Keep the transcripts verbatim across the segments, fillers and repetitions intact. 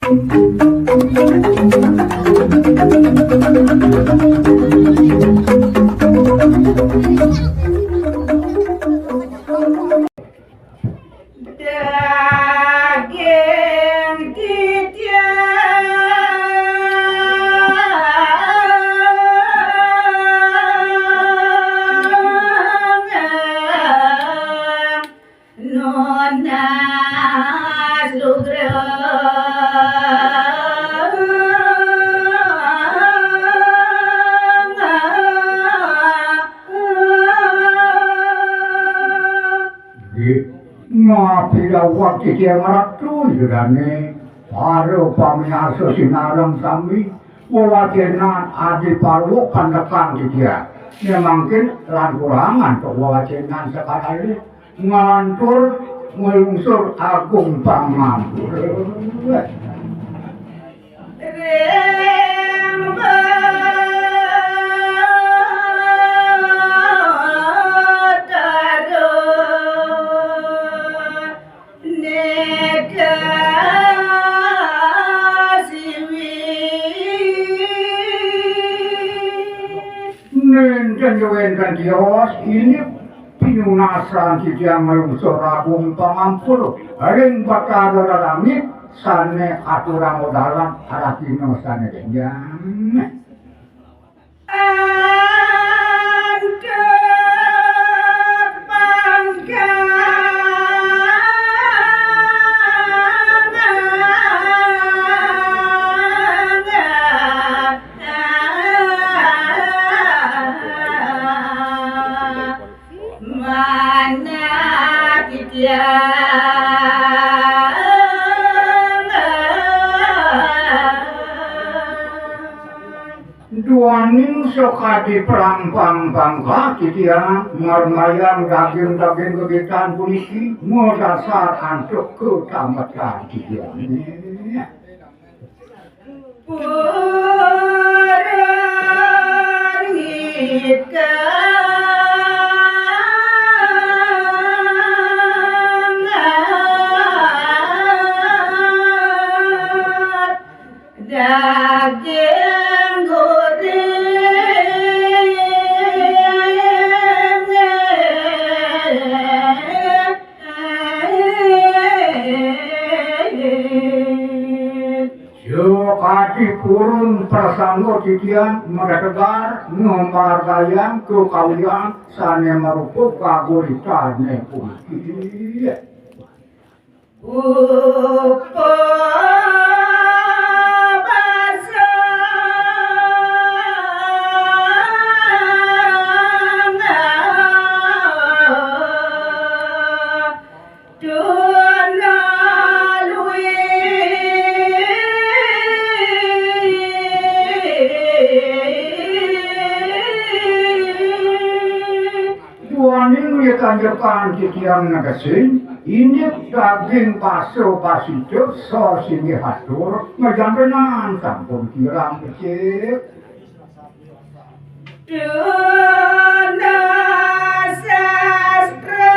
Daging titiang nunas lugra. Nggih, mapidawat titiang Ratu Yudane, para pamiarsa sinareng sami, wewacenan adi paluh pandekang titiang. Yen mangkin lan kurang antuk wewacenan sakadari, nglantur nglungsur agung pangampura. Ring Betara Negasiwi. Nenten wenten tios inggih pinunasan titiang nglungsur agung pangampura ring Betara Langit sane aturang wedalan arahina sane benjang. Antuk pangkang manah titiang. Duaning sakadi prampang pangkah titiang marmayang daging-daging gegitan puniki madasar antuk katambetan titiang. Purun ngikang daging guring. Sakadi purun prasangga titiang makategar ngambargayang kakawian sane marupa kaguritane puniki. Upabasa. Tuna lui. Duaning wikanjekan titiang negesin, indik daging basa basita sasinggih atur, majantenan sampun kirang becik. Tuna sastra.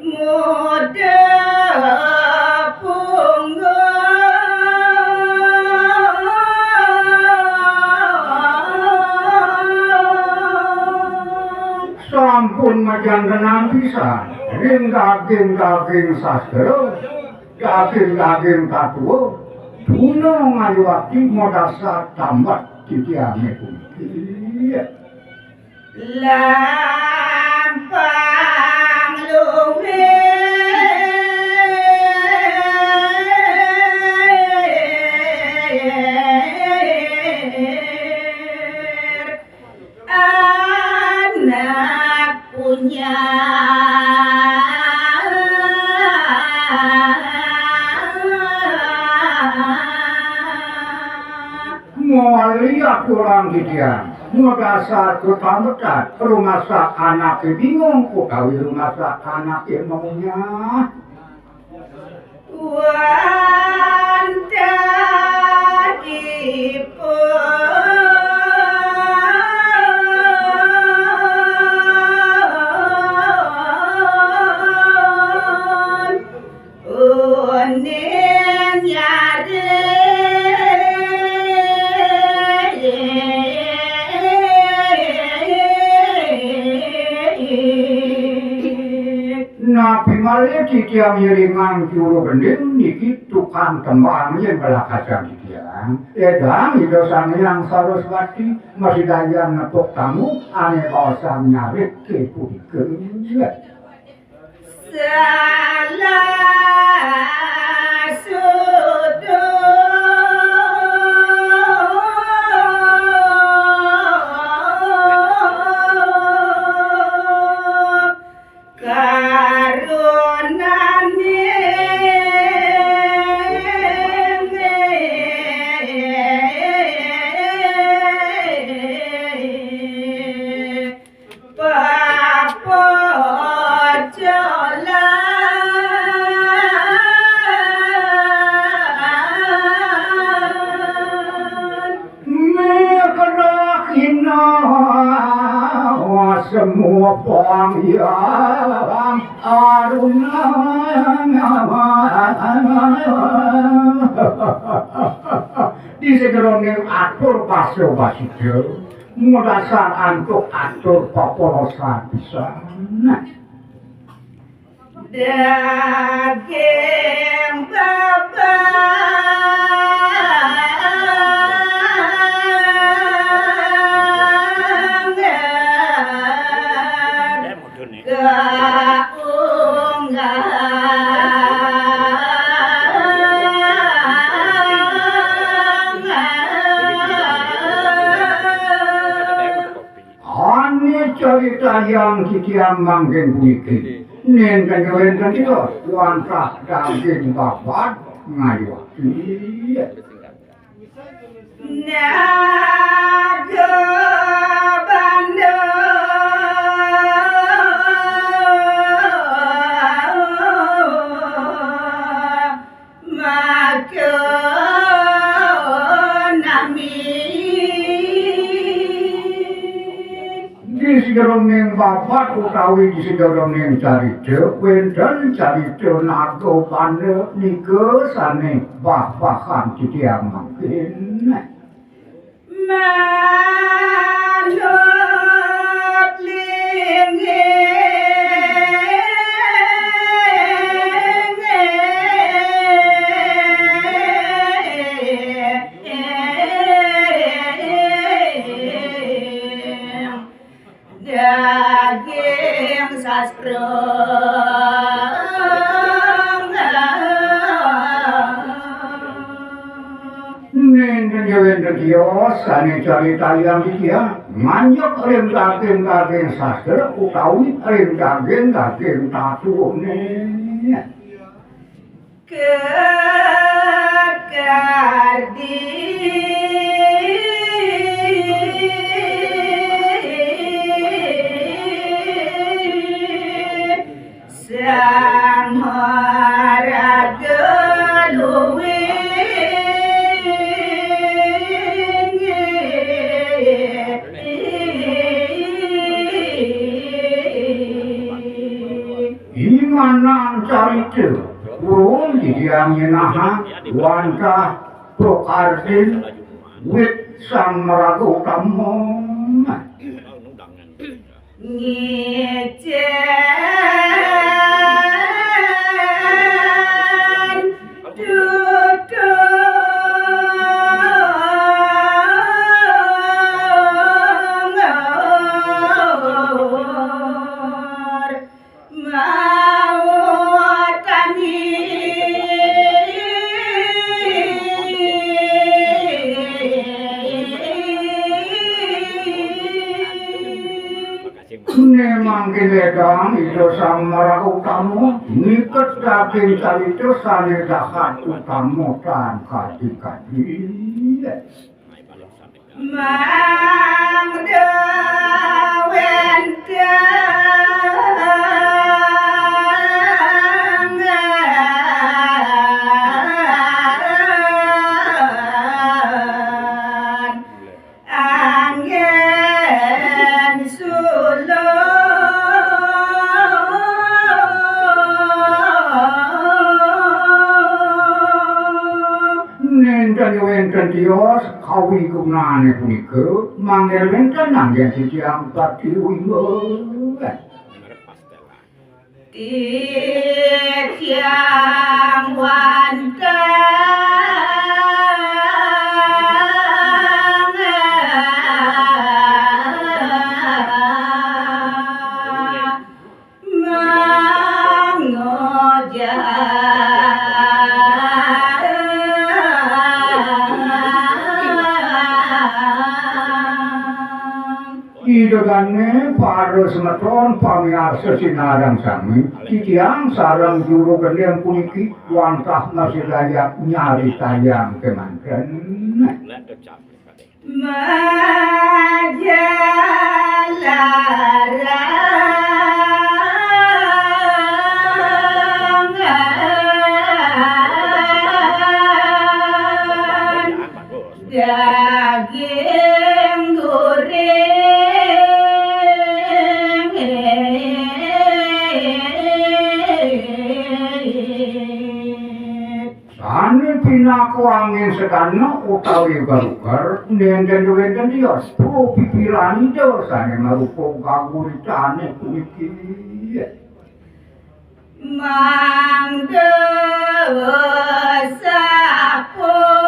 Muda punggung. Sampun majantenan pisan ring daging-daging sastra, daging-daging tatua, tuna ngayuwakti madasar tambet titiange puniki. Lampang luwih anak punya. Mawali aturang titiang, madasar katambetan, rumasa anake bingung utawi rumasa anake mamunyah. Wantahipun. Malih titiang iringan Ki Ulu Gending niki tukang tembang yen pelakasan titiang. Ledang Ida Sang Hyang Saraswati masidayan nepuk tamu ane baosan nyarike punika. Salah sudu karunane papocolan. Mekrah ina semua pang yang aruna. Di sejeroning atur basa basita, modasar antuk atur papolosan pisan. Daging babangan. Ane caritayang titiang mangkin puniki, nenten wenten kita wantah daging babat ngayuaki. Naga Bandha maka nami. Di sajeroning babad utawi di sajeroning carita, wenten carita Naga Bandha nika sane bah-bahan titiang mangkin. Manut linggih daging sastra. Ning yen wenten tios sane caritayang titiang, nganjuk ring daging-daging sastra utawi ring daging-daging tatune. Kekardi sang maraga luwih. Ing manang carita, purun titiang ngenahang wantah prakardin wit sang maraga utama. Ngicen tutung Mautani. Memang kilegang Ida Sang Maraga Utama ngiket daging carita sane dahat utama tan kadi-kadi. Mangda wenten anggen sulung. Nenten wenten tios kawigunane punika, mangda wenten anggen titiang pati wingga. Titiang wantah mangojang. Ida dané para semeton pamiarsa sinareng sami, titiang sareng juru gending puniki wantah masidayang nyaritayang kémanten. Majalarang daging guring. Sané pinaka angin sedana utawi garuger, nénten wénten tios, pepipilani sané marupa gaguritané puniki. Mangda sapuh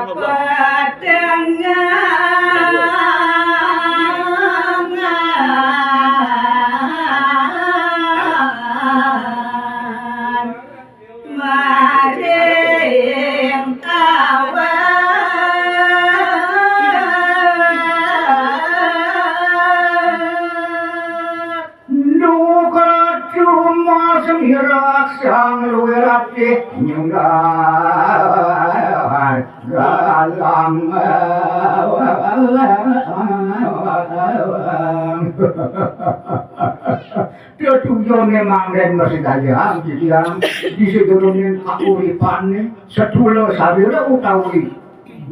kapadangan maring awak. Duka cuma semirak sang luwih ratih nyunggar galang. Tetujoné manggen masidayang titiang di sajeroning kauripané, sedula sarira utawi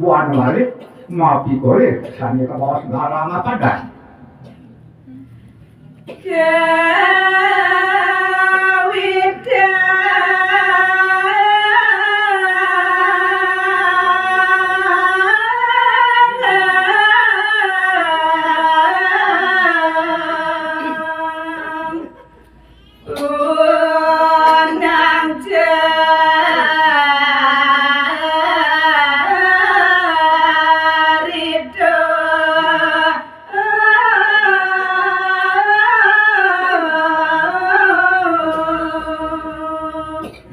buana malih mapikolih sané kabaos galang apadan. Kawitan Unang carita.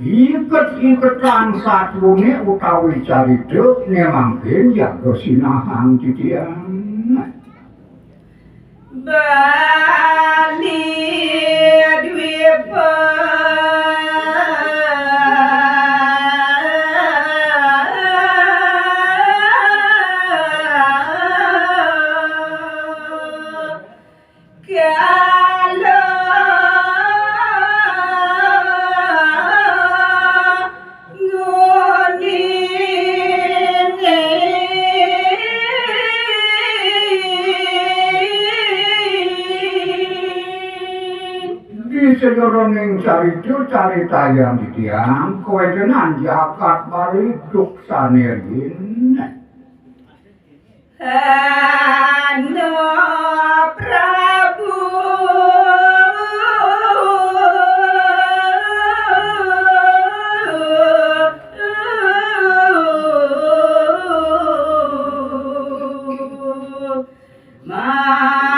Iket-iketan satruné utawi carita né mangkin jaga sinahang titiang. Bali Dwipa. Kala nguningin. Di sajeroning carita-caritayang titiang, kawéntenan jagat Bali duk sané riin. Hana Prabu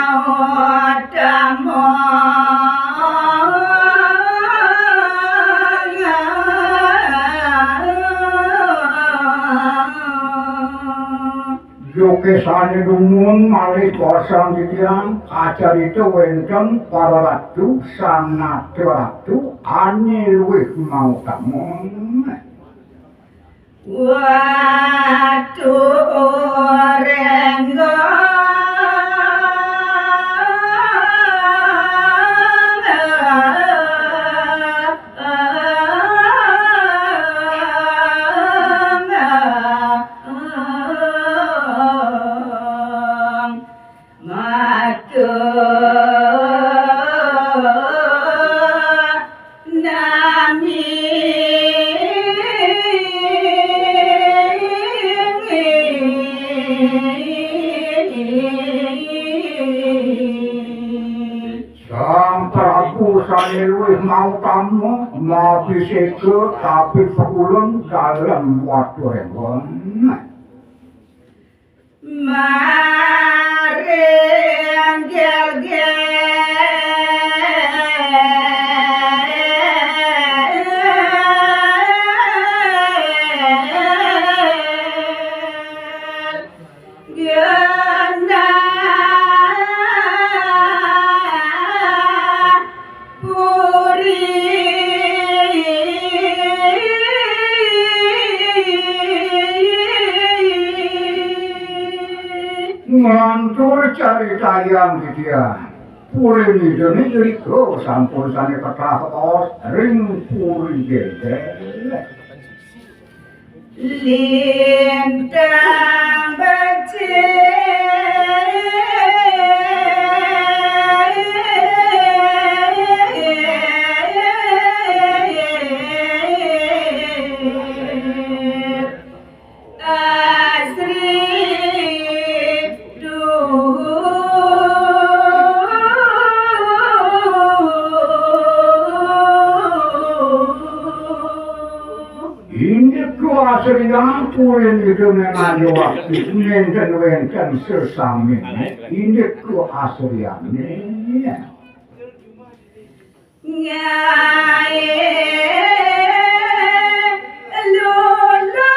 mautama. Duké sané dumun malih kosong titiang, kacarita wénten para ratu, sang nata ratu ané luwih mautama. Watu Rénggong. Matu nami. Sané luwih mautama, mapiséka, tapi pulung dalem watur éwon. Maring gel-gel genah puri. Nglantur caritayang titiang. Puri Nidéné irika sampun sané ketaos ring puri Gedé. Lintang becik. Asri duh. Indik ku asrian puri Nidéné Ngayuwakti, nénten wénten sesaminé, indik ku asriané. Ngaé lulu.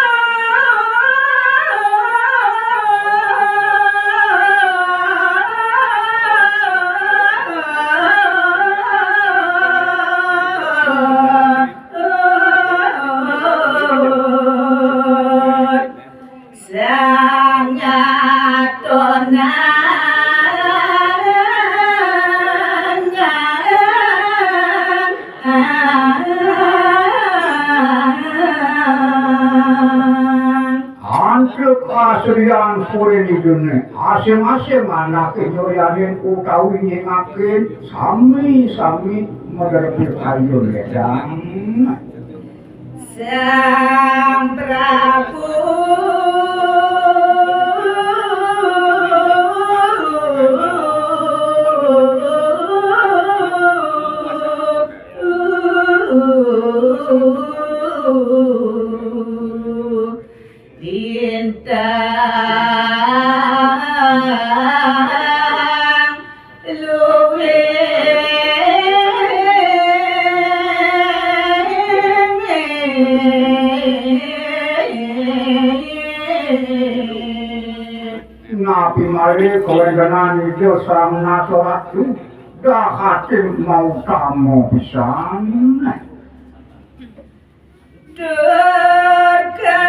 Sangat tonang. Antuk asrian puri Nidéné, asing-asing anaké nyoyanin utawi nyingakin, sami-sami madrepi ayun lédang. Sang Prabu. Lintang luwih. Napi malih kawéntenan Ida Sang Nata Ratu, dahating mautama pisan. Durga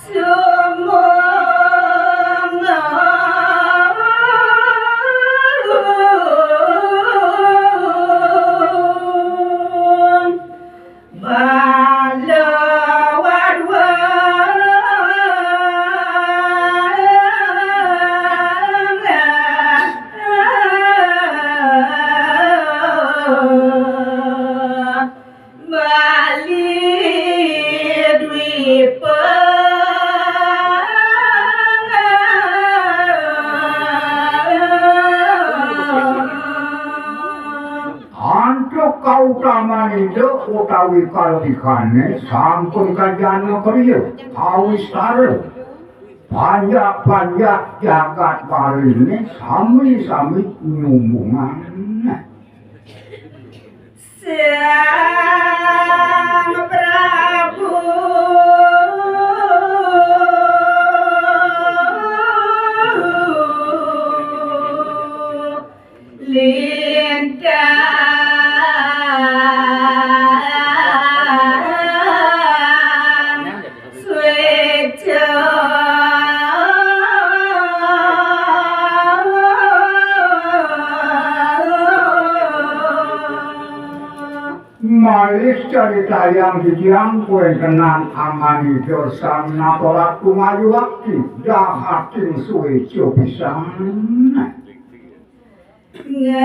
sumung. Bala wadwang. Bali Dwipa. Antuk kautaman Ida utawi kalbikané sampun kajana kriya, kawistara. Panjak-panjak jagat Baliné sami-sami nyumbungan. Sang Prabu. Lintang swéca. Malih caritayang titiang kawéntenan amanida Sang Nata Ratu Ngayuwakti, dahating swéca pisan. Ngaledangi.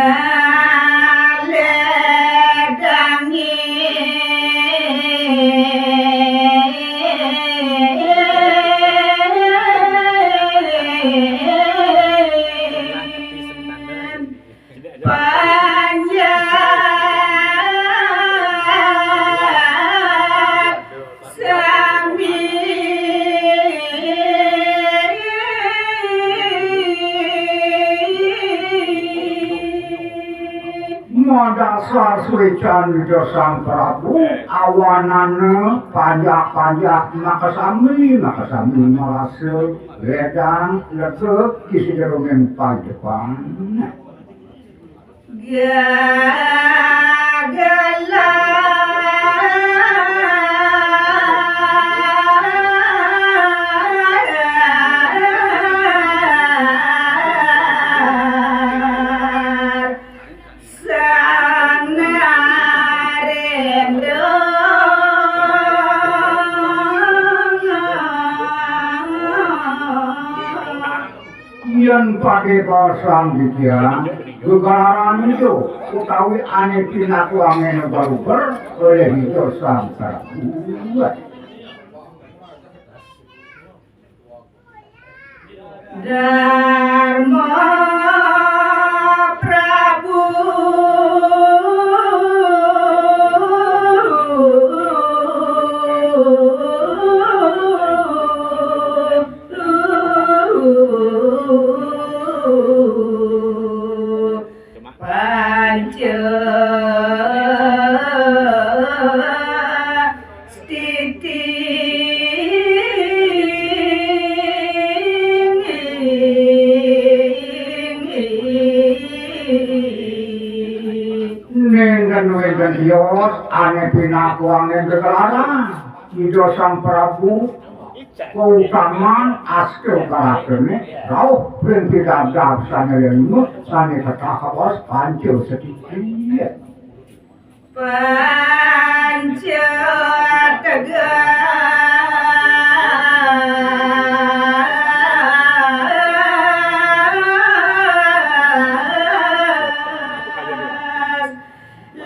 Madasar suécan Ida Sang Prabu, awanana panjak-panjak makasami, makasami marasa ledang lega ing sajeroning pahidipan. Yén padé baosang titiang, gegararan ento utawi ané pinaku anggén baruber olih Ida Sang Prabu. Darma Prabu. Panca stiti. Nénten wénten tios ané pinaku anggén gegararan Ida Sang Prabu. Kautaman asta karatoné rauh ring pidabdab sané lima, sané kabaos panca stiti. Panca tegas.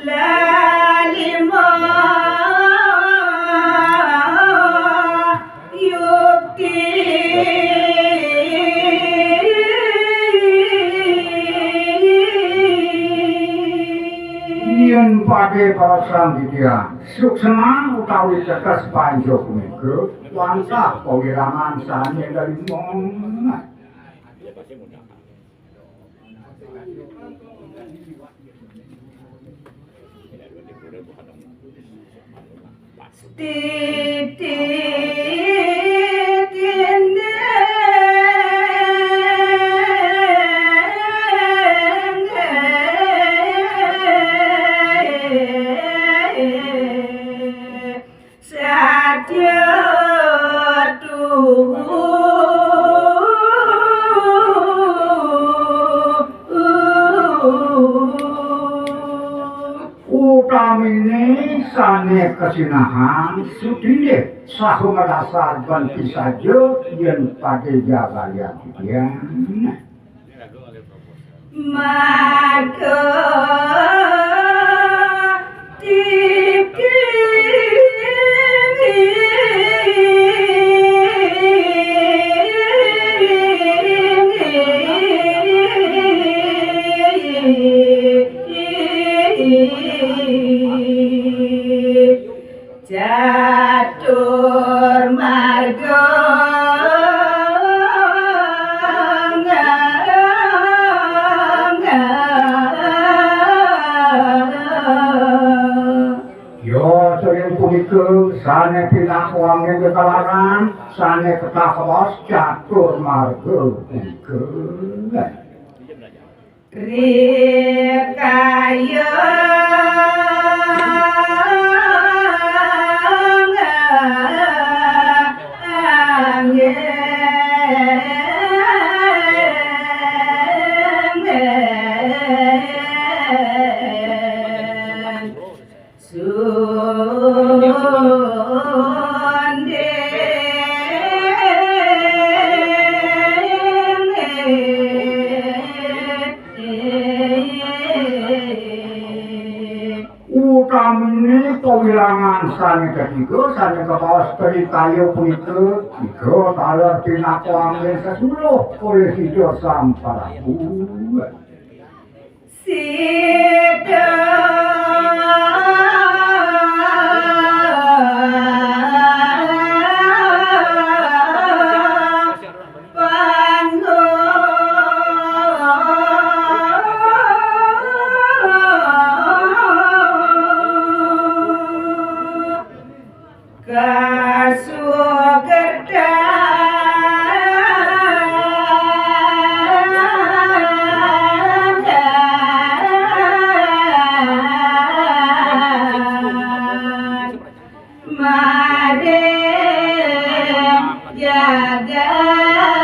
Lalima yukti. Yén padé baosang titiang, suksman utawi teges panca punika, wantah pawirangan sané lalima. Titi tinding. Sadya tuhu. Utaminé sané kasinahang sutindih saha madasar benti saja yén padé jagayan titiang. Maka titi. Catur marga. Ya, saking punika sané pinaku anggén gegararan, sané kabaos catur marga punika. Rikayang anggén. Sunding. Utaminé pawilangan sané katiga, sané kabaos tritaya punika, tiga taler pinaku anggén sesuluh olih Ida Sang Prabu. Sida panggung. Ade jagat.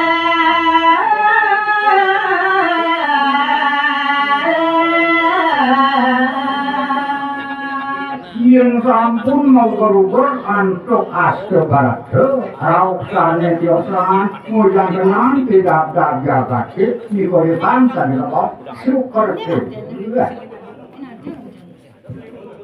Yén sampun mageruger antuk asta barata, rauh sané tiosan, ngujang kenang tidak dagya gatit, nikuritan sané kebak sukerti.